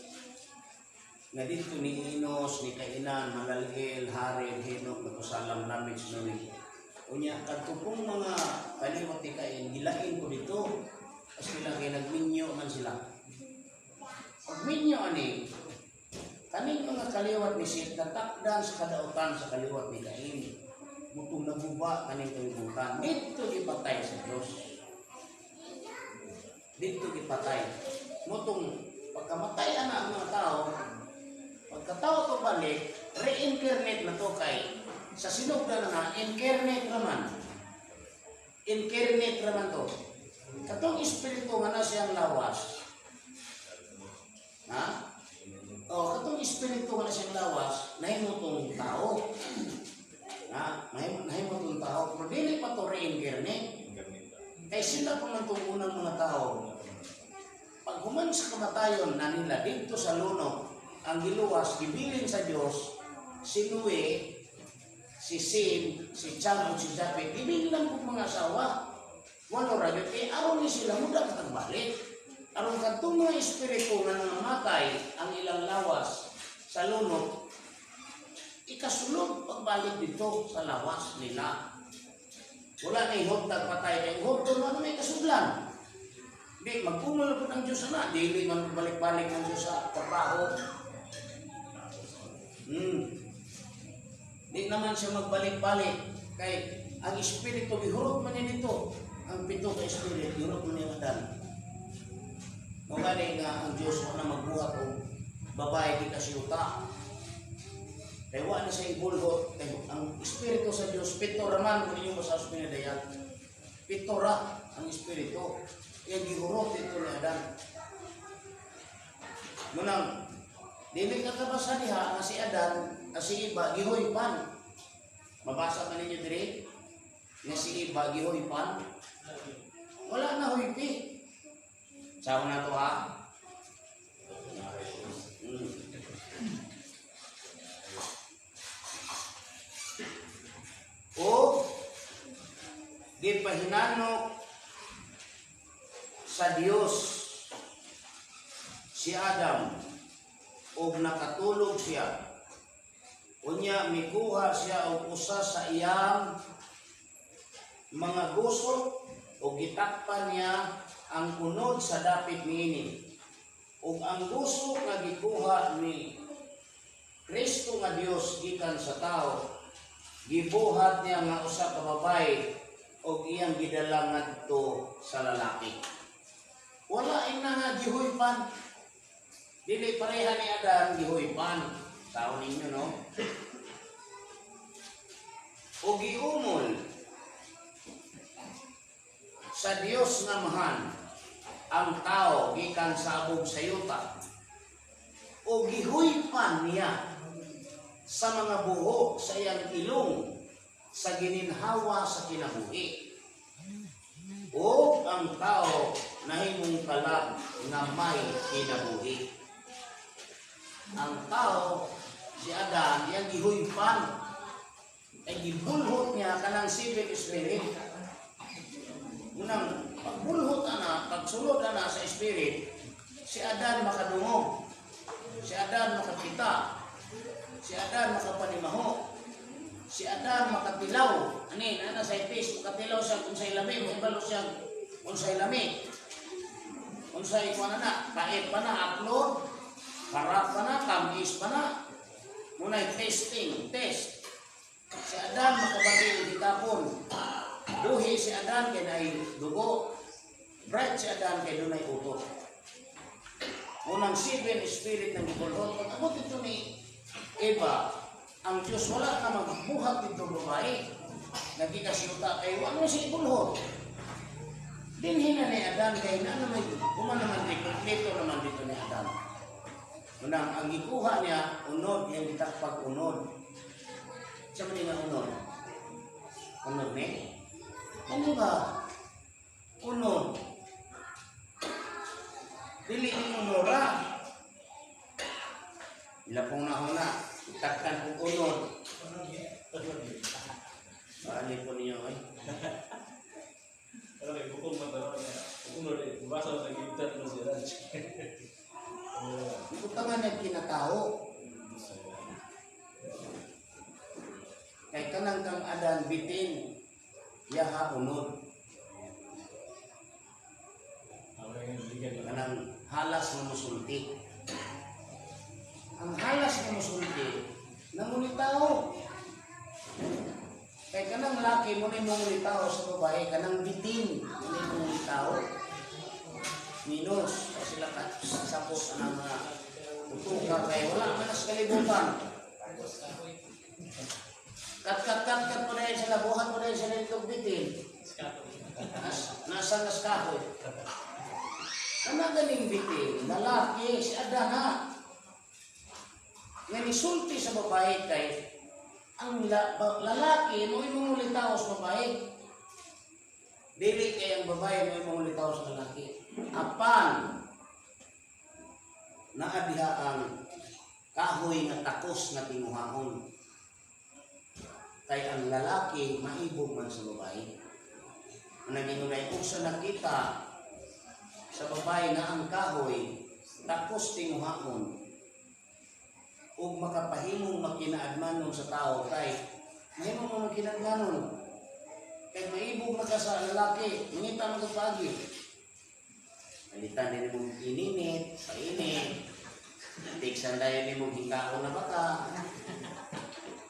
nga dito ni Enos, ni Cainan, Malaleel, Hared, Henok, Matusalam, Lamech, Noe. Unya, kadto pong mga kaliwat ni Cain, gilain ko dito. As sila kay nagminyo man sila. Pag minyo ani, kaning mga kaliwat ni Seth natakdan sa kadautan sa kaliwat ni Cain. Mutong naguba kaning kalibutan. Dito gipatay sa Dios. Dito gipatay. Mutong pagkamatay ana ang mga tao, pagkatao to balik, reincarnate na to kay sa sinugdan na nga, incarnate raman. Incarnate raman to. Katong espiritu nga na siyang lawas. Ha? O, katong espiritu nga na siyang lawas, nahimo tong tao. Ha? Nahimo tong tao. Pero dili pa to reincarnate. Kay sila pa man itong unang mga tao. Pag human sa kamatayon na nila dito sa lunok, ang giluwas, gibilin sa Dios, si Noe, si Sim, si Cham, ug si Japet, gibilin lang kong mga asawa. Walo ra gyud kay aron ni sila muda katagbalik. Aron kadtong mga espiritu nga nangamatay ang ilang lawas sa lunok, ikasulod pagbalik dito sa lawas nila. Wala na ihugtag patay kay hugton man may kasudlan. Di magkumol po ng Diyos na, dili man balik-balik ng Diyos sa trabaho. Di naman siya magbalik-balik kay ang espiritu gihurot man niya dito. Ang pito ka espiritu gihurot man niya Adan. Mao gani nga ang Diyos wala magbuhat og babae di kasiyuta. Kay wa na siya ibulhot kay ang espiritu sa Diyos pito raman kung ninyo sa pinadayag. Pito ra ang espiritu. Iyang gihurot dito ni Adan. Munang dili ka kabasa diha nga si Adan, nga si Eva gihoypan. Mabasa man ninyo diri nga si Eva gihoypan. Wala na huypi. Sao na to ha? O gipahinanok sa Dios si Adam og nakatulog siya. Unya mikuha siya og usa sa iyang mga gusok og gitakpan niya ang unod sa dapit niini. Ug ang gusok nga gikuha ni Kristo nga Dios gikan sa tao, gibuhat niya nga usa ka babae og iyang gidala ngadto sa lalaki. Wala ina nga gihuypan. Dili pareha ni Adan gihuypan. Sao ninyo, no? O giumol sa Dios nga mahan ang tao gikan sa abog sa yuta. O gihuypan niya sa mga buhok sa iyang ilong sa gininhawa sa kinabuhi. O ang tao nahimong kalag nga may kinabuhi. Ang tao, si Adan, iyang gihuypan. Ay gibulhot niya kanang civil spirit. Unang pagbulhot ana, pagsulod ana sa spirit, si Adan makadungog. Si Adan makakita. Si Adan makapanimaho. Si Adan makatilaw. Ani, nana sa ipis, makatilaw siya kung sa'y lami, mahibalo siya kung sa'y lami. Kung sa'y kuwan na, pait pa na, upload, harap pa na, tamis pa na. Muna'y testing, test. Si Adan makabagi og gitapon. Buhi si Adan kay naay dugo. Bright si Adan kay dunay utok. Unang seven spirit ng gibulhot. Pag abot ito ni Eva, ang Diyos wala na magbuhat dito babae. Nagikasiyuta kay wala siya ibulhot. Dinhi na ni Adan kay na naman kuma naman di kompleto naman dito ni Adan. Unang ang gikuha niya unod, yang gitakpag unod. Sa man nga unod? Unod ni? Ano ba? Unod. Dili ni unora. Ila pong nahuna, itakkan kong unod. Bali po ninyo ay. Pero kay bukong man taon niya. Bukong ro di basa sa gitan no siya. Ibutangan niya kinatao. Kay kanang kang Adan bitin, yaha unod. Kanang halas nga musulti. Ang halas nga musulti, nangunitaw. Kay kanang laki mo ni mangulitaw sa babae, kanang bitin mo ni mangulitaw. Minus, o sila ka sapot ang mga utuka kay wala man sa kalibutan. Kat kat kat kat mo na sila, buhat mo na sila itong bitin. Nasa nas kahoy. Kana ganing bitin, lalaki, si Adan ha. Nga nisulti sa babae kay ang lalaki mo imong sa babae. Dili kay ang babae mo imong sa lalaki. Apan naa diha ang kahoy nga takos nga tinguhaon. Kay ang lalaki maibog man sa babae. Ang unay sa nakita sa babae na ang kahoy takos tinguhaon ug makapahimong makinaadmanon sa tao kay mahimo mo makinaadmanon kay maibog na ka sa lalaki, mangita man kag paagi. Palitan din mong ininit, painit. Tiksan dayon nimo hingkaon na baka.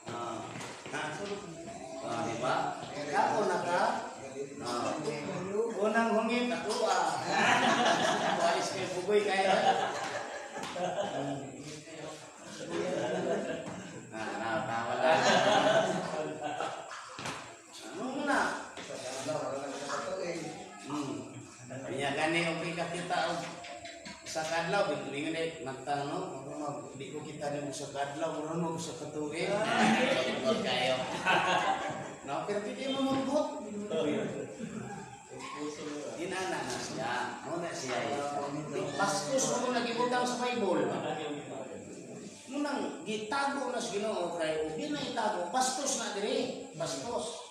Ha? Di ba? Kaon na ka. Unang hungit ako ah. Walis kay bugoy kay. Ah, tawa lang. Ano mo na? Kanya gani okay ka kita og sa kadlaw ningon eh magtang no, mag di ko kita nimo sa kadlaw mura mo sa katuig. Wag kayo. No, pero di mo magbot. Inana na siya. Mo na siya. Bastos mo nagibutang sa Bible. Munang gitago na sa Ginoo kay ug di na itago, bastos na diri, bastos.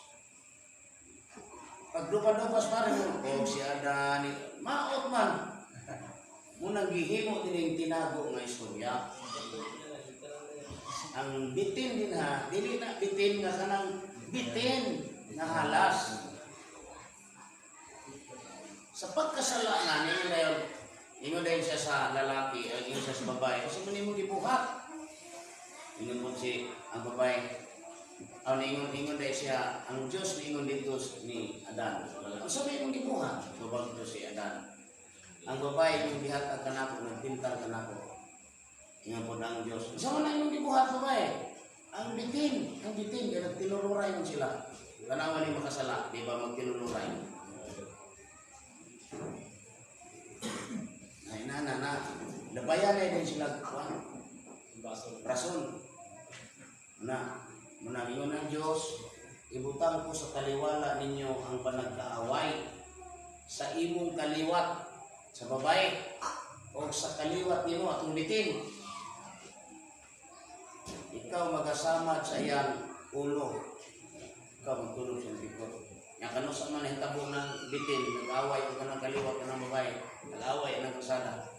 Pagdupa-dupas pa rin mo, oh, si Adan, maot man. Munang gihimo din tinago nga istorya. Ang bitin din ha, dili na bitin nga kanang bitin nga halas. Sa pagkasala nga, ingon dayon siya sa lalaki, ingon siya sa babae, kasi mo nimo gibuhat. Ingon po si ang babae, aw ingon dayon siya, ang Diyos niingon dito ni Adan. Ang sabi imong gibuhat, tubag dito si Adan. Ang babae imong gihatag kanako, nagpintal kanako. Ingon po ang Diyos. Sa man imong gibuhat babae? Ang bitin, kaya nagtinuluray man sila. Tanawa ni makasala, di ba magtinuluray? Na inana na, labayan na din sila kuan. Rason. Na, munang ingon ang Diyos, ibutang ko sa kaliwala ninyo ang panagkaaway sa imong kaliwat sa babae o sa kaliwat nimo atong bitin. Ikaw magasama sa iyang ulo. Ikaw magtulog sa likod. Yang kano sa man nahitabo ng bitin, nag-away ang kanang kaliwat kanang babae, nag-away ang kasada.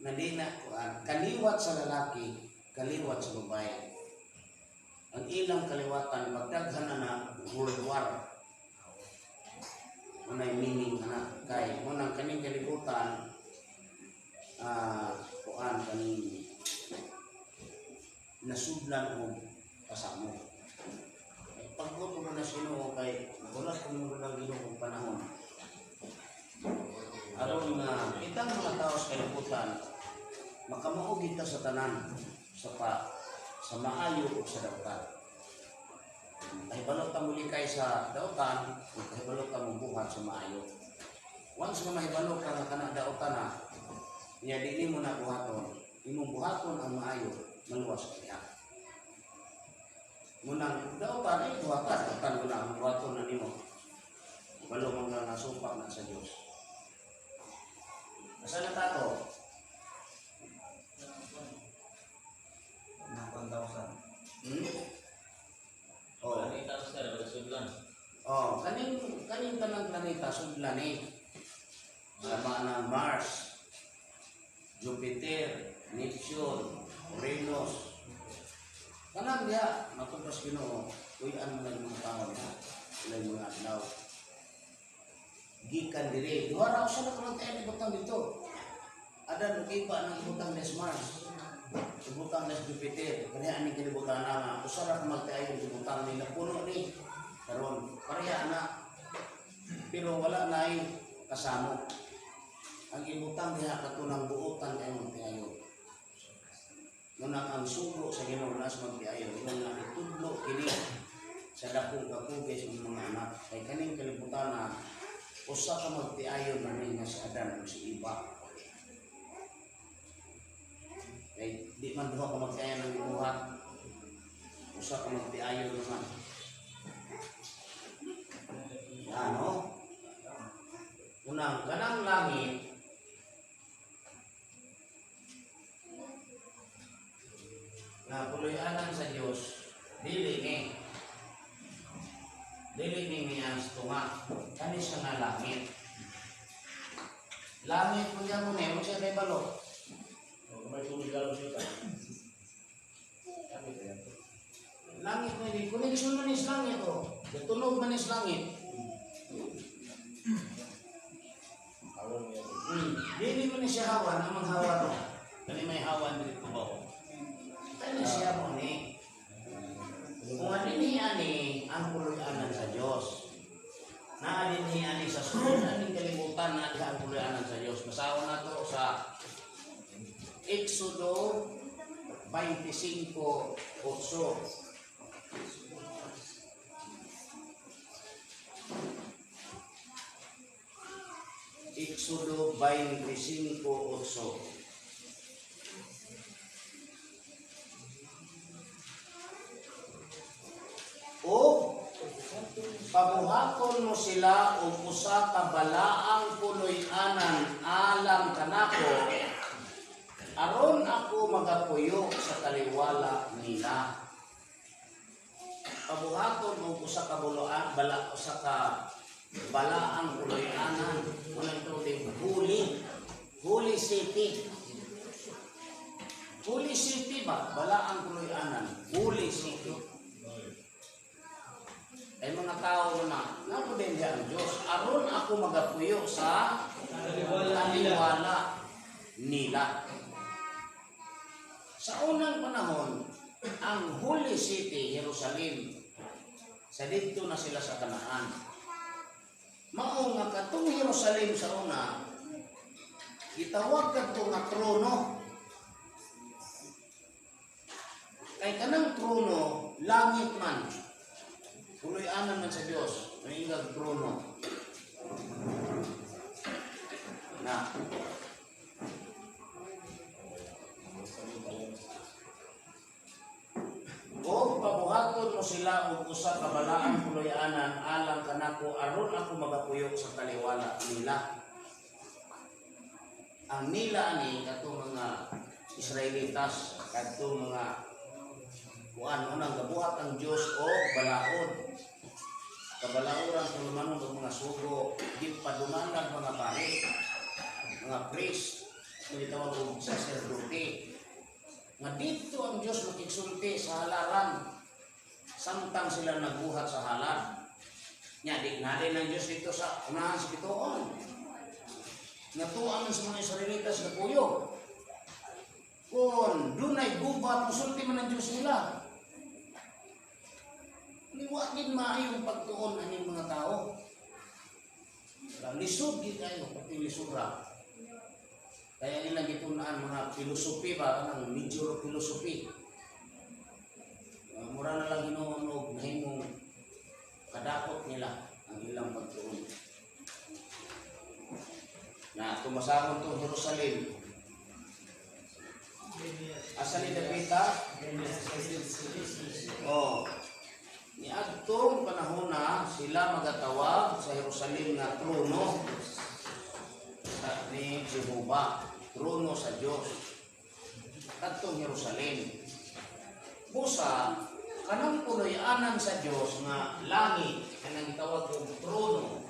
Nandina kuan, kaliwat sa lalaki, kaliwat sa babae. Ang ilang kaliwatan pagdaghan na na world war. Unay meaning ana kay unang kaning kalibutan kuan kaning nasudlan og pasamo. Ay pagbuto mo na sa Ginoo kay wala ko mo lang Ginoo panahon. Aron nga kitang mga tao sa kalibutan makamao kita sa tanan sa pa sa maayo o sa dawtan. Kahibalo ta mulikay sa daotan, ug kahibalo ta buhat sa maayo. Once nga mahibalo ka nga kana daotan na, nya dili mo na buhaton, imong buhaton ang maayo, maluwas ka diha. Munang daotan ay buhatan, daotan ko na ang buhaton na nimo. Balo man nga nasupak na sa Dios. Asa na ta to? Ng 1,000. Oh. Planeta sir, wala sudlan. Oh, kaning kaning tanang planeta sudlan ni. Sama ng Mars, Jupiter, Neptune, Uranus. Kanang diha matubos Ginoo, kuy-an mo lang mga tao niya. Sila yung mga adlaw. Gikan dire, duha ra usa na ka tayo ibutang dito. Adan iba nang ibutang des Mars. Ibutang des Jupiter. Kaniya ani kalibutan na nga usa ra ka magtayo ibutang nila puno ni. Karon pareha na. Pero wala nay kasamo. Ang ibutang diha katunang buotan kay magtiayo. Munang ang sugo sa Ginoo nas magtiayo, ingon nga itudlo kini sa dakong kakugi sa mga anak. Kay kaning kalibutan na usa ka magtiayo na ni nga si Adan ug si Eva. Kay di man duha ka magtiayo ng gibuhat. Usa ka magtiayo naman. Ano? Unang kanang langit na puloy-anan sa Dios, dili ni. Dili ni niya tunga. Kani siya nga langit. Langit mo niya mo ni, mo siya kay balo. May tubig alam siya. Langit mo ni, connection man is langit oh. Tunog man is langit. Awan niya. Dili man ni siya hawan, amang hawan oh. Kani may hawan diri ko ba? Kani siya mo ni. Kung ano ni ani ang puloy-anan sa Dios. Naa dinhi ani sa sulod aning kalibutan na diha ang puloy-anan sa Dios. Basahon nato sa Exodo 25:8. Exodo 25:8. O pabuhaton mo sila og usa ka balaang puloy-anan alang kanako aron ako magapuyo sa taliwala nila. Pabuhaton og usa ka buloan bala usa ka balaang puloy-anan, wala ito din Holy, Holy City. Holy City ba? Balaang puloy-anan, Holy City. Ay mga tao na, napo din diya ang Diyos. Aron ako magapuyo sa taliwala nila. Sa unang panahon, ang Holy City, Jerusalem, sa dito na sila sa Kanaan. Mao nga katong Jerusalem sa una, gitawag kadto nga trono. Kay kanang trono, langit man. Puloy-anan man sa Dios, may ingag trono. Na. O pabuhaton mo sila og usa ka balaang puloy-anan alang kanako aron ako magapuyok sa taliwala nila. Ang nila ani katong mga Israelitas, kadtong mga kuan unang gabuhat ang Dios o balaod. Kabalaoran tulumanon og mga sugo, gipadumanan mga pari, mga priest, kung gitawag og saserdote. Nga dito ang Dios makigsulti sa halaran samtang sila nagbuhat sa halar. Nya di nalin ang Dios dito sa unahan sa bituon. Natuan man sa mga Israelitas na puyo. Kung dunay gubat, musulti man ang Dios nila. Niwa din maayong pagtuon aning mga tao. Lisod gid kayo, pati lisura. Kaya ilang gitun-an mga filosofi ba, kanang major philosophy. Mura na lang hinuon og nahimong Kadakot nila ang ilang pagtuon. Na tumasahon tong Jerusalem. Asa ni Davida? Oh. Niadtong panahon na sila magatawag sa Jerusalem nga trono sa ni Jehova, trono sa Dios. Kadtong Jerusalem. Busa kanang puloy-anan sa Dios nga langit, kanang gitawag og trono.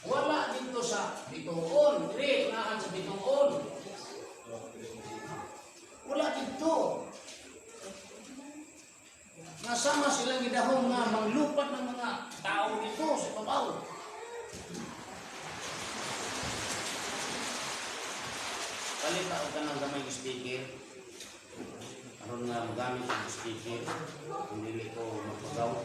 Wala dito sa bituon, diri naan sa bituon. Wala dito. Nasama silang gidahom nga manglupat ng mga tao dito sa babaw. Palita og kanang gamay speaker. Aron nga magamit ang speaker kung dili ko magpagaw.